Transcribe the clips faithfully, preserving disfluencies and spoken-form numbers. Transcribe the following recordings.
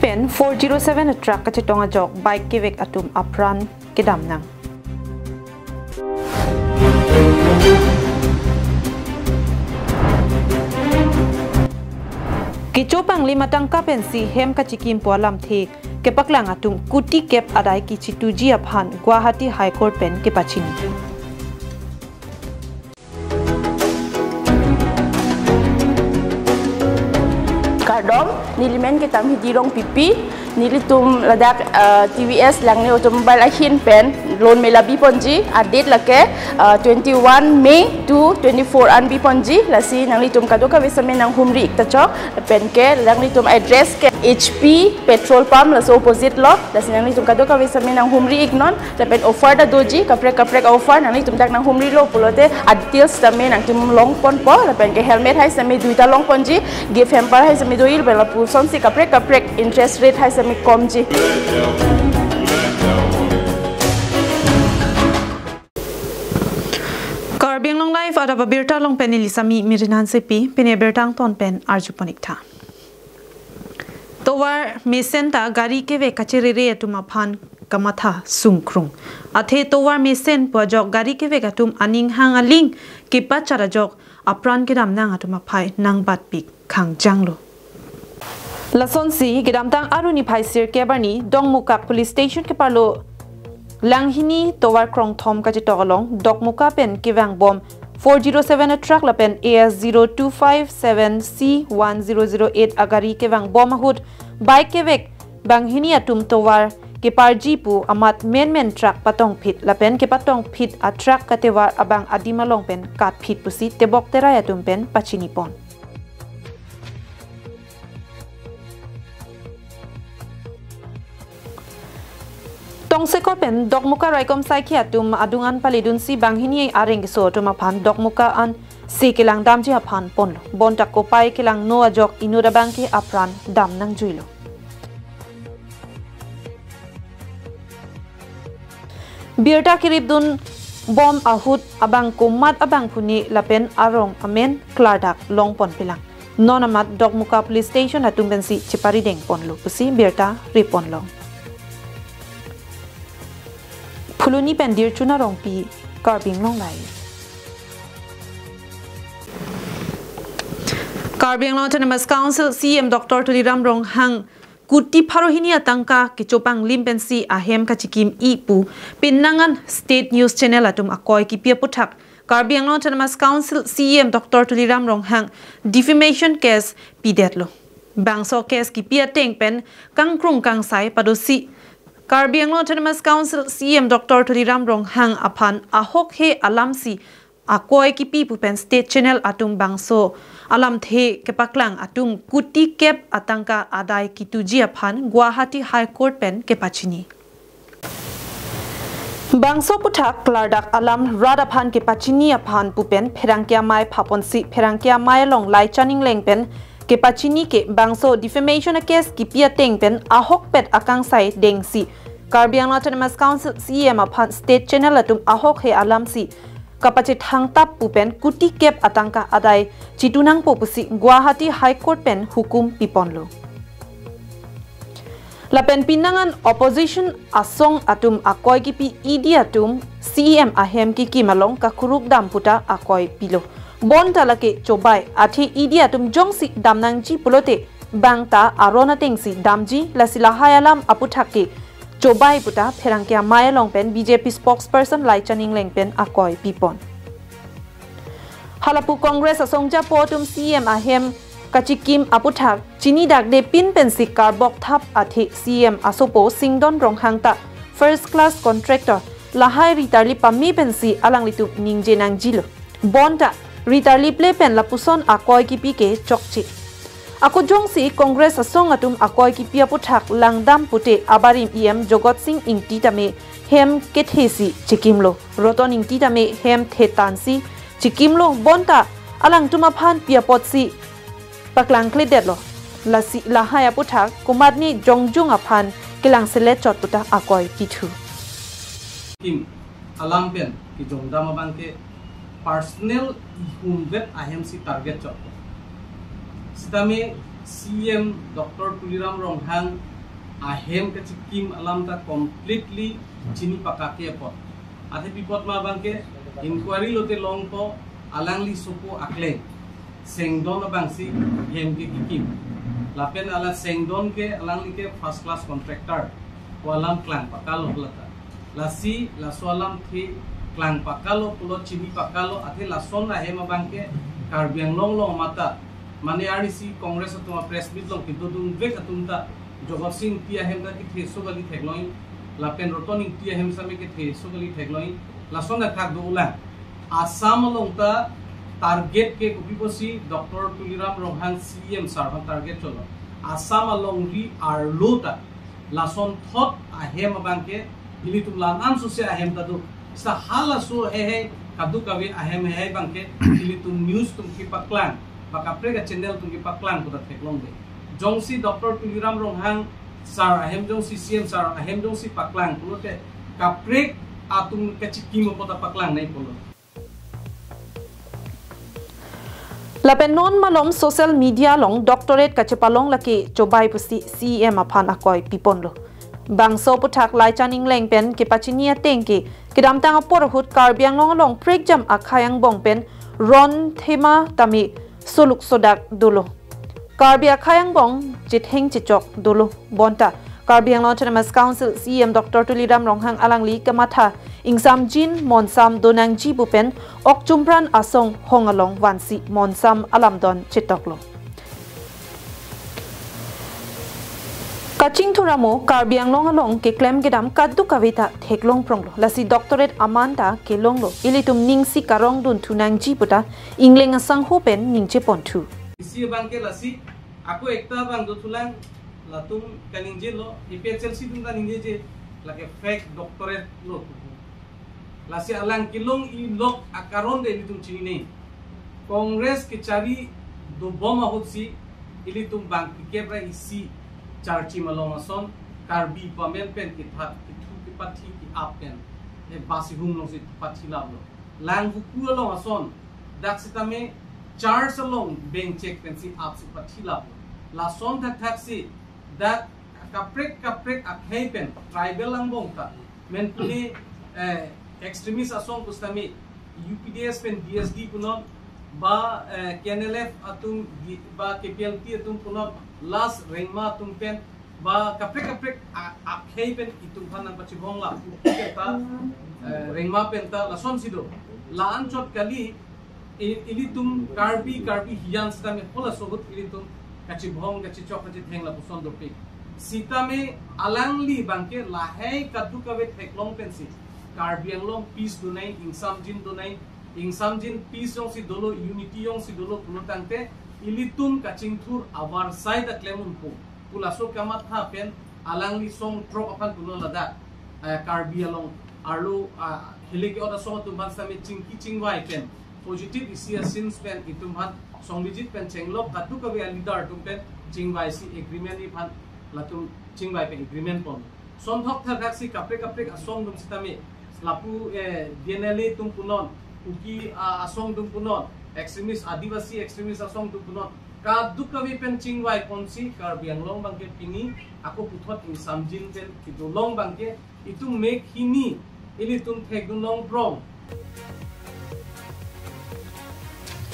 Pen four zero seven truck kachetong ajok bike kevek atum apran kedam nang. Kecho panglim atangka pensi hem kachikim pu alamthe kepaklang atum kuti kep adai kachituji aphan Guwahati High Court pen kepachini. Kardom, nelimen ke Tamhi Dirong Pipi, nelitum ladak, eh, T V S Langne Automobile ahin pen loan mela biponji, adate lake, eh, twenty-one May two twenty-four an biponji, lasi nanglitum kadokave sitame nanghumri ik ta chok, pen ke nanglitum address ke H P petrol pump laso opposite lo, lasi nanglitum kadokave sitame nanghumri iknon, lapen offer ta doji, kaprek kaprek offer, nanglitum dak nanghumrilo pulote, a details sitame nangtum longponpo, lapen ke helmet hai sitame duita longponji, gift hamper hai sitame do-il, lapen lapusonsi kaprek kaprek interest rate hai sitame komji. Karbi Anglong Live adap abirta along pen neli Sami Mirin Hansepi, pini abirta angton pen arjupon ik tha. Tovar mesen ta gari kevek kacherere atum aphan kamatha sungkrung. Athe tovar mesen pu ajok gari kevek atum aning hang aling kepachat ajok apran kedam nang atum aphai nangbatpik khangjanglo. Lasonsi kedamtang Aru niphai sirkep arni Dokmoka Police Station keparlo langhini tovar krongthom kachetok along Dokmoka pen kevangbom four zero seven a truck lapen A S zero two five seven C one zero zero eight agari kevangbom ahut bike kevek banghini atum tovar keparji pu amat menmen truck patongphit lapen kepatongphit a truck katevar abang adim along pen katphit pusi tebok terai atum pen pachinipon. Tongsekot pen Dokmoka raikom saikhi atum adung an paledunsi banghini areng keso atum aphan Dokmoka an si kelangdamji aphan ponlo. Bonta kopai kelangno ajok inut abang ke apran dam nangjuilo. Birta keripdunbom ahut abang komat abangphu ne lapen arong amen klardak longponpelang. Non amat Dokmoka Police Station atum pensi cheparidengponlo pusi birta riponlong. Phuloni pen Dirchuna Rongpi, Karbi Anglong Live. Karbi Anglong Autonomous Council C E M Doctor Tuliram Ronghang kuti pharo hini atangka kecho panglim pensi ahem kachikim-i pu pinnang an state news channel atum akoi kipi aputhak Karbi Anglong Autonomous Council C E M Doctor Tuliram Ronghang defamation case pidetlo. Bangso case kipi ateng pen kangkrung kangsai padosi Karbi Anglong Autonomous Council C E M Doctor Tuliram Ronghang aphan ahokhe alamsi akoi kipi pu pen state channel atum bangso alamthe kepaklang atum kuti kep atangka adai kituji aphan Guwahati High Court pen kepachini. Bangso aputhak klardak alam rat aphan kepachini aphan pu pen pherangke amei phaponsi pherangke amei along Laichan Engleng pen kepachini ke bangso defamation a case kipi ateng pen ahokpet akangsai dengsi Karbi Anglong Autonomous Council C E M aphan state channel atum ahokhe alamsi kapachethangtap pu pen kuti kep atangka adai chitunangpo pusi Guwahati High Court pen hukum piponlo. Lapen pinnang an opposition asong atum akoi kipi E D atum C E M ahem kikim along kakuruk dam puta akoi pilo. Bonta lake chobai athe E D atum jongsi damnangji pulote bangta aron atengsi damji lasi lahai alam aputhak ke chobai puta pherangke amei along pen B J P spokesperson Laichan Engleng pen akoi pipon. Halapu Congress asong japo atum C E M ahem kachikim aputhak chinidakde pin pensi karbok thap athe C E M asopo Singdon Ronghang ta first class contractor lahai ritarli pame pensi alanglitum ningje nangjilo. Bonta ritarli ple pen lapuson akoi kipi ke chokche. Ako jongsi Congress asong atum akoi kipi aputhak langdam pute abarim E M Jogot Sing Ingti tame hem kethesi chikimlo. Roton Ingti tame hem thetansi chikimlo bonta alangtum aphan pi apotsi paklangkledetlo. Lasi lahai aputhak komatne jongjung aphan kelangselet chot puta akoi pithu. Kim alam pen kijongdam abang ke personal ihumvet ahem si target chot. Sitame C E M Doctor Tuliram Ronghang Ahem kachikim alam ta completely chini pakake apot. Athe pi apot ma abangke inquiry lote longpo, alangli sopo akleng sengdon abangsi hem ke kikim. Lapen ala sengdon ke alangli ke first class contractor pu alam klang pakalo lata. Lasi laso alamthe klang pakalo pulo, chini pakalo, athe lason ahem abangke Karbi Anglong along mata mane arnisi Congress atum a press meet along kedodun vek atum ta Jagat Sing Engti ahem ta kethe so kali theklong, lapen Roton Engti ahem same kethe so kali theklong. Lason athak do ulang. Assam along ta target ke kopi pusi Doctor Tuliram Ronghang C E M sir aphan target cholo. Assam alongri arlo ta lason thot ahem abangke ilitum la-an sose ahem ta do. Seta halaso heihei kadokave ahem heihei abangke ilitum news atum kepaklang, ba kaprek a channel atum kepaklang pu ta theklongde. Jongsi Doctor Tuliram Ronghang sir ahem, jongsi C E M sir ahem jongsi paklang pulote kaprek atum kachikim apot ta paklang nai pulo. Lapen non malom social media along doctorate kachepalong lake chobai pusi C E M aphan akoi piponlo. Bangso aputhak Laichan Engleng pen kepachini ateng ke kedamtang apor ahut Karbi Anglong along prekjam akhei angbong pen ron thema tame soluk sodak dolo. Karbi akhei angbong chetheng chechok dolo. Bonta Karbi Anglong Autonomous Council C E M Doctor Tuliram Ronghang alangli kamatha ingsamjin monsam donangji pu pen ok chumpran asong hong along vansi monsam alamdon chetoklo. Kachingthur amo Karbi Anglong along keklem kedam kadokave ta theklong pronglo. Lasi doctorate aman ta kelonglo. Ilitum ningsi karongdun thunangji pu ta Engleng asangho pen ningje ponthu. Isi abangke lasi ako ekta abang dothulang, latum kaningjelo, A P H L C atum kaningje je lake fake doctorate lo. Lasi alang kelong-i lok akaron de ilitum chinine. Congress kechari dobom ahutsi ilitum bang pikep ra isi charchi malong ason Karbi pamen pen kithat kithu kipathi ki-ap pen, eh, basi hum alongsi pathi laplo. Lang vuku along ason dak sitame church along bengchek pensi apsi pathi laplo. Lason thakthak si dak kaprek kaprek akhei pen tribal angbong ta, men pune, eh, extremist asong pu sitame U P D S pen D S D punon, ba, eh, K N L F atum di-, ba K P L T atum punon, last Rengma atum pen, ba kaprek kaprek a-, akhei pen itum aphan nangpachibong la pu ta, eh, Rengma pen ta lasonsi do. La-an chot kali, i-, ilitum Karbi, Karbi hiyan sitame halaso ahut ilitum kachibong, kachichok, kachitheng lapuson dopik. Sitame alangli abangke lahei kadokave theklong pensi Karbi Anglong peace donai, ingsamjin donai, ingsamjin peace jongsi dolo, unity jongsi dolo pulo tangte ilitum kachingthur avarsai ta klem unpo pu laso kamatha pen alangli song throk aphan pulo ladak, eh, Karbi along arlo, ah, hilike ot asong atum aphan sitame chingki chingvai pen positive isi a scenes pen itum aphan Songbijit pen chenglok kadokave a leader atum pen chingvaisi agreement ni aphan latum chingvai pen agreement pon. Sonthok thakthak si kaprek kaprek asong atum sitame lapu, eh, D N L A atum punon, Kuki, ah, asong atum punon, extremist, Adivasi extremist asong atum punon, kadokave pen chingvai ponsi Karbi Anglong abangke pini ako puthot ingsamjin pen kedolong abangke itum mek hini ilitum thekdun long prong.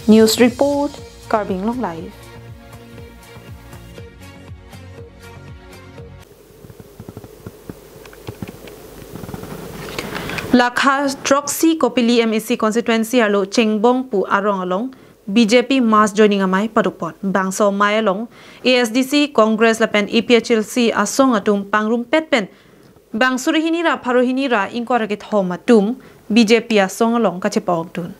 News report, Karbi Anglong Live. Lakha throksi Kopili M A C constituency arlo Chengbong pu arong along B J P mass joining amei padopon. Bangso amei along A S D C, Congress lapen A P H L C asong atum pangrumpet pen bang suri hini ra pharo hini ra ingkoi ra kethom atum B J P asong along kachepa-okdun.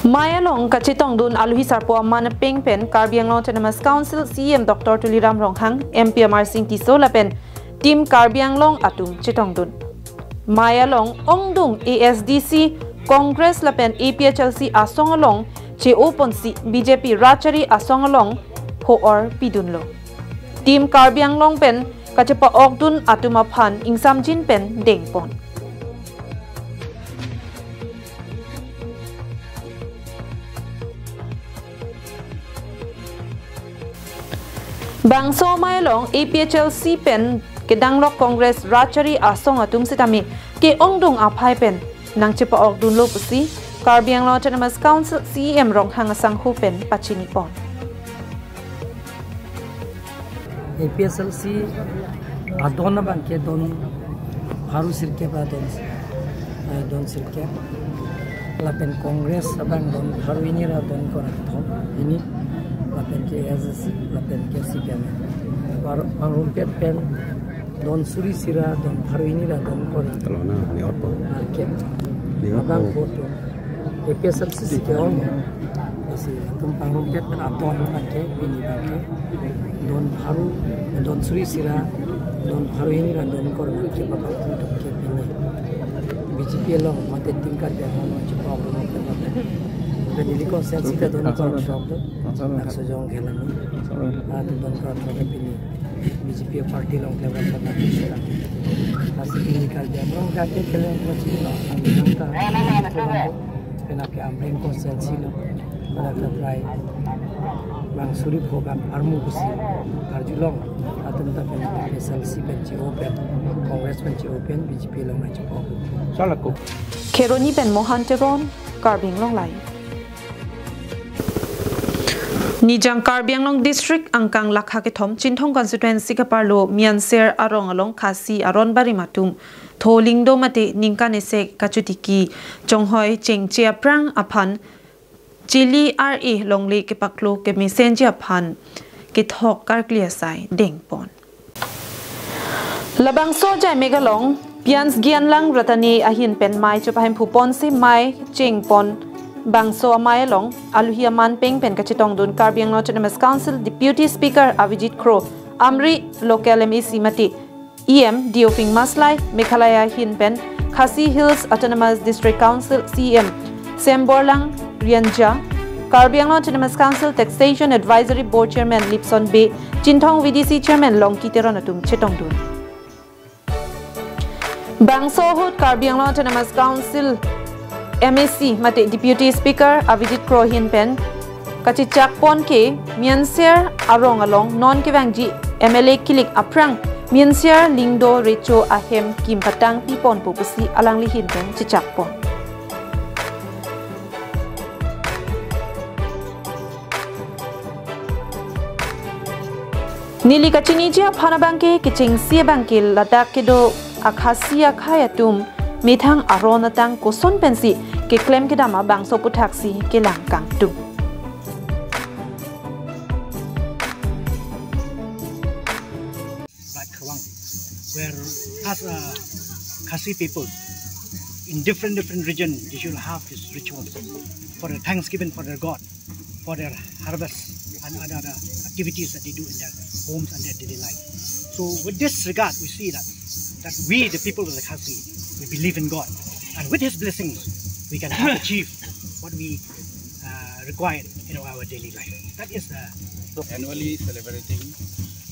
Amei along kachetongdun aluhi sarpo aman apeng pen Karbi Anglong Autonomous Council C E M Doctor Tuliram Ronghang, M P Amarsing Tisso lapen Team Karbi Anglong atum chetongdun. Amei along ongdung A S D C, Congress lapen A P H L C asong along che-o ponsi B J P rat chari asong along ho-or pidunlo. Team Karbi Anglong pen kachepa-okdun atum aphan ingsamjin pen dengpon. Bangso amei along A P H L C pen kedanglok Congress rachari asong atum sitame ke-ongdung aphai pen nangchepa-okdunlo pusi Karbi Anglong Autonomous Council C E M Ronghang asangho pen pachinipon. A P H L C adon abangke don pharo sirkep ra don, eh, don sirkep. Lapen Congress abang don pharo hini ra don kora thom hini. Lapen ke A S D C, lapen ke C P I M. Pharo, pharo pet pen don suri isi ra don pharo hini ra don kora. Kalau na, ni otpo. Narkep. Ni otpo. Abang photo. A P H L C si ke-ong. Lasi atum pharo pet pen adon abangke, pini abangke don pharo, don suri isi ra don pharo hini ra don kora, ke bapak atum ke pini B J P along mate tingkat yang mau cukup apa mau ke apa. Dan ini konsensi ta don kora shop tu. Nak sejong ke lami. Ah, tu don kora ke pini. B J P party along ke apa nak. Lasi pini Karbi Anglong ke ke keleng kora sini lo. Ang ta. Penap ke Amreng konsensi lo. Pada ke try. Bang suri pho bang armu kusi. Karjulong. Atum ta pen A P H L C pen che-o pen. Congress pen che-o pen B J P along na che-o pen. Salako. Kheroni pen Mohan Teron, Karbi Anglong Live. Nijang Karbi Anglong District angkang lakha kethom Chinthong constituency kaparlo Mianser arong along Khasi aron barim atum tho lingdo mate ningkan isi kachotiki chonghoi chengche aphrang aphan chili ar-e longle kepaklo kemesenji aphan kethok karkli asai dengpon. Labangso ajai mega along Pians Gianlang Ratane ahin pen mei chepahemphu ponsi mei chengpon. Bangso amei along aluhi aman peng pen kachetongdun Karbi Anglong Autonomous Council Deputy Speaker Avijit Kro, Amri local M A C mate E M Deophing Maslai, Meghalaya ahin pen Khasi Hills Autonomous District Council C E M Semborlang Rianja, Karbi Anglong Autonomous Council Taxation Advisory Board Chairman Lipson Bey, Chinthong V D C Chairman Longki Teron atum chetongdun. Bangso ahut Karbi Anglong Autonomous Council M A C mate Deputy Speaker Avijit Kro ahin pen kachechakpon ke Mianser arong along non kevangji M L A kilik aphrang Mianser lingdo recho ahem kim patang piponpo pusi alangli ahin pen chechakpon. Neli kachiniji aphan abangke kechengsi abangke ladak kedo akhasi akhai atum methang aron atang koson pensi keklem kedam abangso aputhaksi kelang kangtung. Right, Khawang, where as a Khasi people in different, different region, they should have this ritual for the thanksgiving for their God, for their harvest and other, other activities that they do in their homes and their daily life. So with this regard, we see that, that we, the people of the Khasi, we believe in God. And with his blessings, we can have achieve what we, uh, required in our daily life. That is the annually celebrating,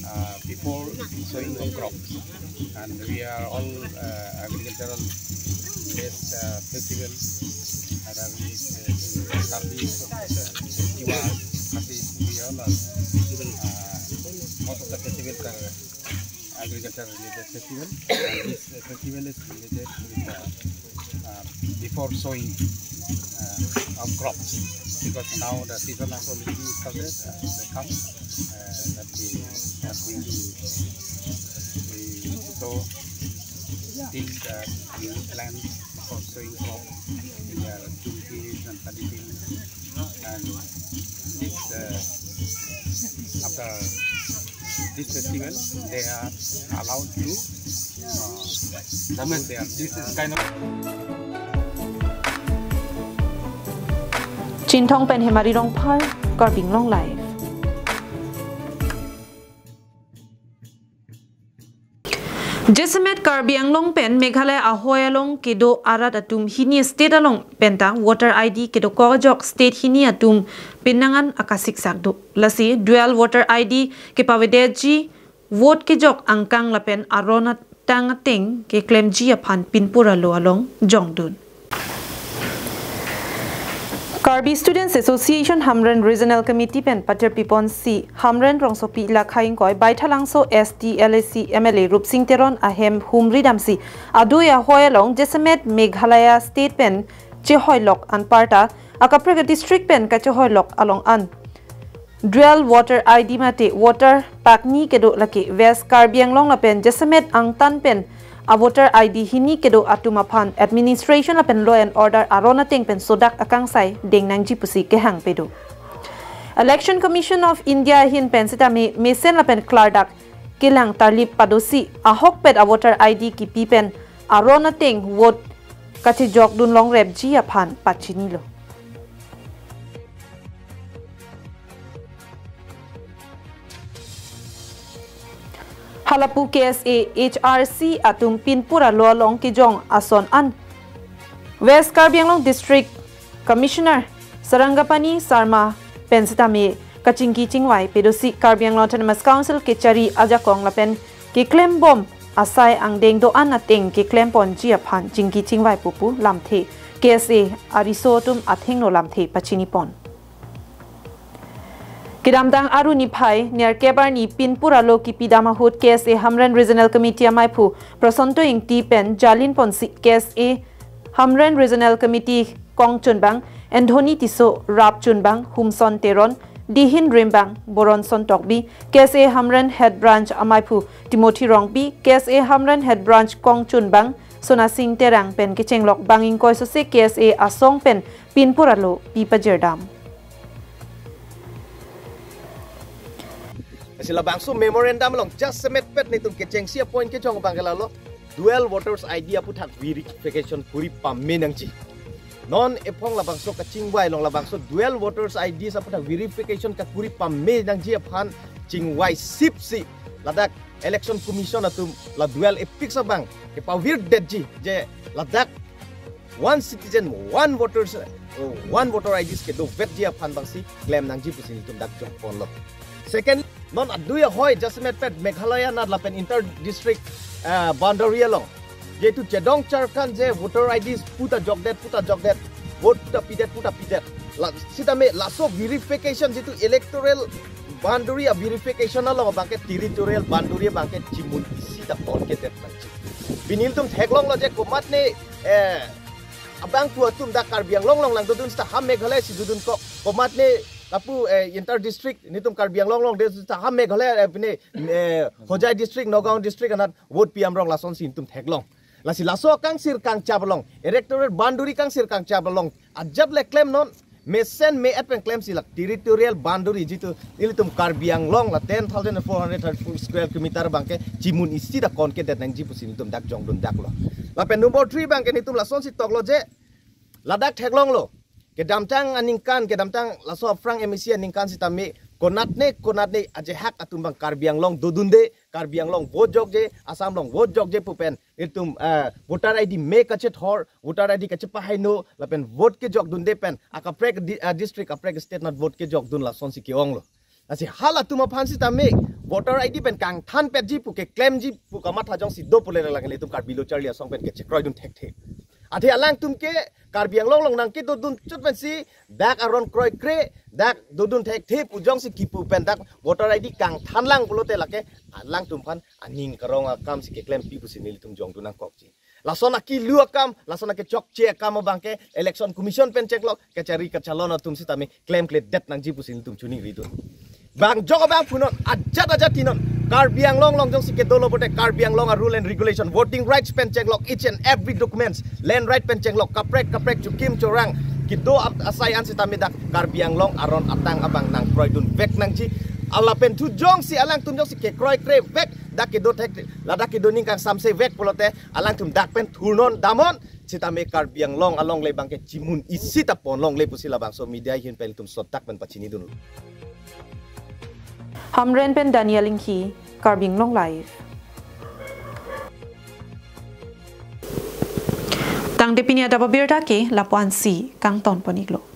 uh, before sowing of crops. And we are all, uh, agricultural based, uh, festival. Either it is, uh, Karbi, uh, Tiwa, Khasi, we all are, uh, most of the festivals are agriculture related festival. And this, uh, festival is related with, uh, uh, before sowing, uh, of crops, because now the season has already started, uh, the come, uh, that we are going to, we sow till the new plant for sowing crop. We are doing and planting. And this, uh, after this festival, they are allowed to, uh, do their, this is kind of Chinthong pen Hemari Rongphar, Karbi Anglong Live. Jasemet Karbi Anglong pen Meghalaya ahoi along kedo arat atum hini state along penta voter I D kedokok ajok state hini atum pinangan akasiksak do. Lasi dual voter I D kepavedetji vote kejok angkang lapen aron atang ateng keklemji aphan pinpur alo along jongdun. Karbi Students Association Hamren Regional Committee pen patir pipon si Hamren rongsopi Lakha Ingkoi Baithalangso S T L A C M L A Rupsing Teron ahem humri damsi adui ahoi along jasemet Meghalaya State pen chehoilok anparta akaprek district pen kachehoilok along an dual voter I D mate voter pakni kedo lake West Karbi Anglong lapen jasemet angtan pen a voter I D hini kedo atum aphan administration lapen law and order aron ateng pen sodak akangsai deng nangji pusi kehang pado. Election Commission of India ahin pen sitame mesen lapen klardak kelang tarlip padosi ahokpet a voter I D kipi pen aron ateng vote kachejokdun longrepji aphan pachinilo. Halapu K S A H R C atum pinpur alo along kejong ason an West Karbi Anglong District Commissioner Sarangapani Sharma pen sitame kachingki chingvai padosi Karbi Anglong Autonomous Council kechari ajakong lapen keklembom asai angdeng do-an ateng keklemponji aphan chingki chingvai pupu lamthe K S A ariso atum athengno lamthe pachinipon. Kedamtang Aru niphai nerkep arni pinpur alo kipidam ahut K S A Hamren Regional Committee amaiphu Prasanto Ingti pen jalinponsi K S A Hamren Regional Committee kongchunbang Anthony Tisso, rapchunbang Humson Teron, dihin rimbang Boronson Tokbi, K S A Hamren Head Branch amaiphu Timothy Rongpi, K S A Hamren Head Branch kongchunbang Sonasing Terang pen kechenglok bang ingkoi sose K S A asong pen pinpur alo pi pajirdam. Lasi labangso memorandum along jasemetpet netum kechengsi apoint kejong abang ke lalo dual voters I D aputhak verification kuri pame nangji. Non ephong labangso kachingvai along labangso dual voters I D aputhak verification kakuri pame nangji aphan chingvai sipsi ladak Election Commission atum la dual epic abang kepavirdetji je ladak one citizen, one voters, uh, one voter I Ds kedovetji aphan bangsi klem nangji pusi netum dak jongponlo. Second, non adui ahoi jasemetpet Meghalaya anat lapen inter district, uh, boundary along jehetu chedong charkan je voter I Ds puta jokdet, puta jokdet, vote puta pidet, puta pidet. La, sitame laso verification jehetu electoral boundary a verification along abang ke territorial boundary abang ke chimun isi ta ponkedet nangji. Pini ilitum theklonglo je komatne, eh, abangphu atum dak Karbi Anglong along lang dodun seta ha Meghalaya si dodun kok. Komatne lapu, eh, inter district netum Karbi Anglong along de seta ha Meghalaya, eh, pine, eh, Hojai district, Nagaon district anat vote pi amrong lasonsi netum theklong. Lasi laso kangsir kangchap along, electoral boundary kangsir kangchap along ajat le klem non, mesen me-et pen klemsi lak territorial boundary jehetu ilitum Karbi Anglong la ten thousand four hundred thirty-four square kilometer abang ke chimun isi ta ponkedet nangji pusi netum dak jongdun daklo. Lapen number three abang ke netum lasonsi toklo je ladak theklonglo. Kedamtang aningkan, kedamtang laso aphrang M A C aningkan sitame konatne, konatne ajehak atum abang Karbi Anglong dodunde, Karbi Anglong vote jokje, Assam along vote jokje pu pen itum, eh, voter I D me kachethor, voter I D kachepahaino, lapen vote kejokdunde pen akaprek di-, eh, district, akaprek state anat vote kejokdun lasonsi ke-onglo. Lasi halatum aphan sitame voter I D pen kangthanpetji pu keklemji pu kamatha jongsi do pule lake ilitum Karbi Lo Charli Asong pen kechekroidun thekthe. Athe alangtum ke Karbi Anglong along nangkedodun chot pensi dak aron kroikre, dak dodun thekthe pu jongsi kipu pen dak voter I D kangthanlang pulote lake alangtum aphan aning karong akamsi keklempi pusi nelitum jongdun nangkokji. Lason akilu akam, lason akichokche akam abang ke Election Commission pen chenglok, kachari kachalon atum sitame klemkledet nangji pusi nelitum choningridun. Bang jok abangphu non, ajat ajat ti non, Karbi Anglong along jongsi kedolo pote Karbi Anglong a rule and regulation, voting rights pen chenglok, each and every documents, land right pen chenglok, kaprek kaprek chukim chorang kedo ap-, asai an sitame dak Karbi Anglong aron atang abang nangkroidunvek nangji. Lapen thu jongsi alangtum jongsi kekroikrevek, dak kedo thek, ladak kedo ning kangsamsevek pulote alangtum dak pen thurnon damnon, sitame Karbi Anglong alongle abang ke chimun isi ta ponlongle pusi labangso media ahin pen ilitum sodak pen pachinidun. Hamren pen Daniel Inghi, Karbi Anglong Live. Tangte pini adap abirta ke lapu-ansi kangtonpon-iklo.